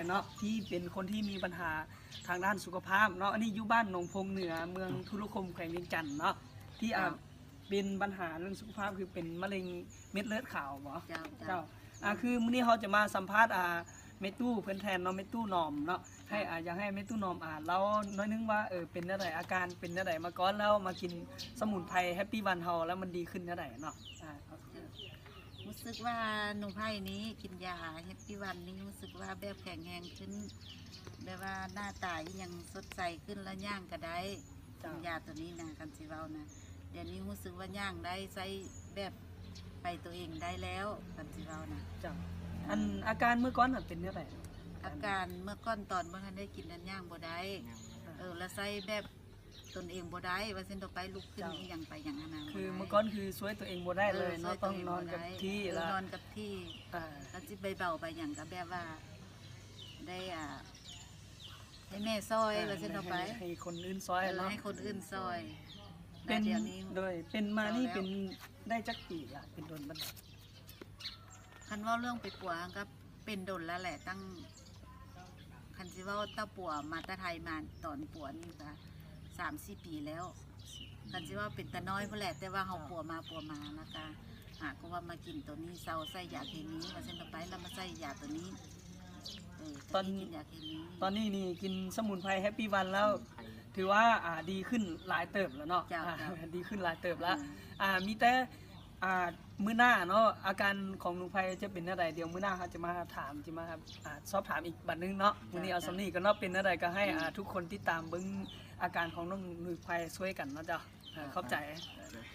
ເນາະ ທີ່ເປັນຄົນທີ່ມີບັນຫາທາງດ້ານສຸຂະພາບເນາະ ອັນນີ້ຢູ່ບ້ານໜອງໂພງເໜືອ ເມືອງທຸລະຄົມ ແຂວງວຽງຈັນເນາະ ທີ່ ເຈົ້າ ອ່າ ເປັນບັນຫາເລື່ອງສຸຂະພາບ ຄືເປັນມະເຮັງເມັດເລືອດຂາວບໍ? ເຈົ້າ ເຈົ້າ ເຈົ້າ ອ່າ ຄືມື້ນີ້ເຮົາຈະມາສຳພາດ ອ່າ ແມ່ຕູ້ເພິ່ນແທນເນາະ ແມ່ຕູ້ໜອມເນາະ ໃຫ້ ອ່າ ຢາກໃຫ້ແມ່ຕູ້ໜອມ ອ່າ ເລົ່າໜ້ອຍໜຶ່ງວ່າ ເອີ ເປັນແນວໃດ ອາການເປັນແນວໃດມາກ່ອນ ແລ້ວມາກິນສະໝຸນໄພແຮັບປີວັນເຮົາ ແລ້ວມັນດີຂຶ້ນແນວໃດເນາະ? ອ່າ ຮູ້ສຶກວ່າໜູໄພນີ້ກິນຢາແຮັບປີວັນນີ້ ຮູ້ສຶກວ່າແບບແຂງແຮງຂຶ້ນ ແບບວ່າໜ້າຕາອີ່ຫຍັງສົດໃສຂຶ້ນ ແລ້ວຍ່າງກະໄດ້ ເຈົ້າ ກິນຢາໂຕນີ້ນະ ຄັນຊິເວົ້ານະ ດຽວນີ້ຮູ້ສຶກວ່າຍ່າງໄດ້ ໃຊ້ແບບໄປໂຕເອງໄດ້ແລ້ວ ຄັນຊິເວົ້ານະ. ເຈົ້າ ອືມ ອັນອາການເມື່ອກ່ອນຫັ້ນເປັນແນວໃດ? ອາການເມື່ອກ່ອນຕອນບໍ່ທັນໄດ້ກິນນັ້ນຍ່າງບໍ່ໄດ້ ເອີ ແລ້ວໃຊ້ແບບ ຕົນເອງບໍ່ໄດ້ ວ່າຊັ້ນເຖາະ ໄປລຸກຂຶ້ນ ເຈົ້າ ອີ່ຫຍັງໄປຫຍັງຫັ້ນນະ ຄື ບໍ່ໄດ້ ເມື່ອກ່ອນຄືຊ່ວຍຕົວເອງບໍ່ໄດ້ເລີຍເນາະ ເອີ ຊ່ວຍຕົວເອງບໍ່ໄດ້ ຕ້ອງນອນກັບທີ່ ເອີ ລະ ນອນກັບທີ່ ອ່າ ຄັນຊິໄປເບົາໄປຫຍັງກະແບບວ່າ ໄດ້ ອ່າ ໃຫ້ແມ່ຊ່ອຍ ເອີ ວ່າຊັ້ນເຖາະ ໃຫ້ ໄປ ໃຫ້ຄົນອື່ນຊ່ອຍ ເອີ ເນາະ ໃຫ້ຄົນອື່ນຊ່ອຍ ເປັນ ແລ້ວດຽວນີ້ ໂດຍ ເປັນມານີ້ ເຊົາແລ້ວ ເປັນໄດ້ຈັກປີລະ ເປັນດົນປານໃດ? ຄັນເວົ້າເລື່ອງໄປປົວ ກະເປັນດົນແລ້ວແຫຼະ ຕັ້ງ ຄັນຊິເວົ້າແຕ່ປົວມາແຕ່ໄທມາ ຕອນປົວນີ້ກະສາມສີ່ປີແລ້ວ ຄັນຊິເວົ້າເປັນຕານ້ອຍພຸ້ນແຫຼະ ແຕ່ວ່າເຮົາ ເຈົ້າ ປົວມາປົວມາ ແລ້ວກະຫາກໍວ່າມາກິນໂຕນີ້ ເຊົາໃສ່ຢາເຄມີ ວ່າຊັ້ນເຖາະ ໄປ ແລ້ວມາໃສ່ຢາໂຕນີ້ ເອີ ຕອນ ຕອນນີ້ກິນຢາເຄມີ ຕອນນີ້ນີ້ກິນສະໝຸນໄພແຮັບປີວັນແລ້ວ ສະໝຸນໄພ ຖືວ່າ ອ່າ ດີຂຶ້ນຫຼາຍເຕີບແລ້ວເນາະ ເຈົ້າ ອ່າ ເຈົ້າ ດີຂຶ້ນຫຼາຍເຕີບແລ້ວ ເອີ ອ່າ ມີແຕ່ ອ່າ ມື້ໜ້າເນາະ ອາການຂອງໜູໄພຈະເປັນແນວໃດ ດຽວມື້ໜ້າເຮົາຈະມາຖາມ ຈະມາ ອ່າ ສອບຖາມອີກບັດໜຶ່ງເນາະ ມື້ນີ້ເອົາ ເຈົ້າ ສ່ຳນີ້ກ່ອນເນາະ ເປັນແນວໃດກໍໃຫ້ ອືມ ອ່າ ທຸກຄົນຕິດຕາມເບິ່ງອາການຂອງນ້ອງໜູໄພຊ່ວຍກັນເນາະເຈົ້າ ເອີ ເຈົ້າ ຂອບໃຈ ເຈົ້າ.